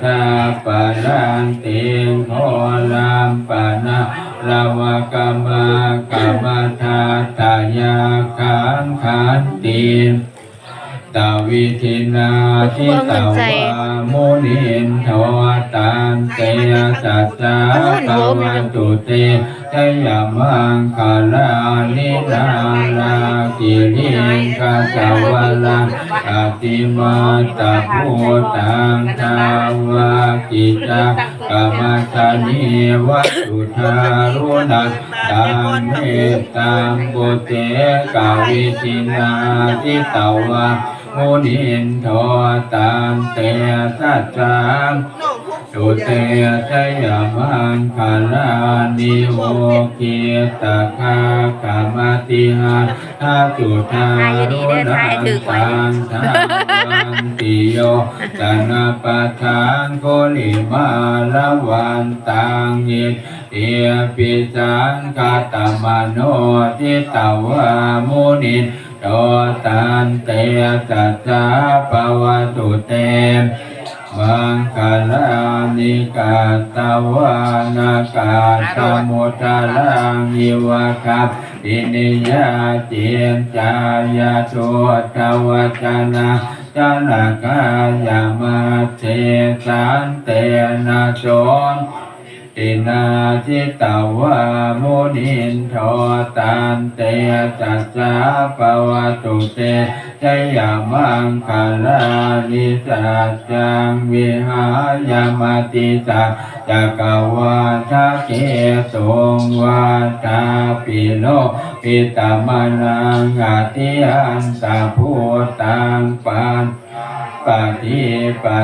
ຊາປະລານຕິ ໂຄລຳປະນາລະວະກະມະກະມະທັດທະຍັກຂັງຂັນຕິ ຕະວິທິນາທິຕະວາມຸນິນໂທ ຕັນເຕຊະຈາພະວະຕຸເຕ ຊະຍະມັງຄະລານິ ນາລາກິລິງກະຊະວະລັງ ອະຕິມັດຕະພູຕັງ ທາວະກິຈັງ ກະມະຊະນີ ວະສຸທາລຸນັງ ຕັງເມຕັມປຸເຕ ກະວິທິນາທິຕະວາມຸນິນໂທ ຕັນເຕຊະຈາ ຕຸເຕຊະຍະມັງຄະລານິ ໂອຄິດຕະຄາຄະມະຕິຫັດຖະສຸທາລຸນັງ ຕັງທາວັນຕິໂຍຈະນະປະທາງ ກຸລິມາລະວັນຕັງ ອິດ ຕິປິສັງຄະຕະມະໂນທິຕະວາມຸນິນໂທ ຕັນເຕຊະຈາພະວະຕຸເຕ ມັງຄະລານິ ກັດຕະວານະກັດຕະມຸດຕະລັງ ອິວະກັບປິນິຍາ ຈິນຈາຍະທຸດທະວັດຈະນະ ຈະນະກາຍະມັດເສ ສັນເຕນະໂສ ຕິນາທິຕະວາມຸນິນໂທ ຕັນເຕຊະຈາພະວະຕຸເຕ ຊະຍະມັງຄະລານິ ສັດຈັງວິຫາຍະ ມະຕິສັດຈັກກະວາທະເກຕຸງ ວັດຖາພິໂລພິຕະມະນັງ ອະຕິອັນຕະພູຕັງ ປັດ ປະຕິປະ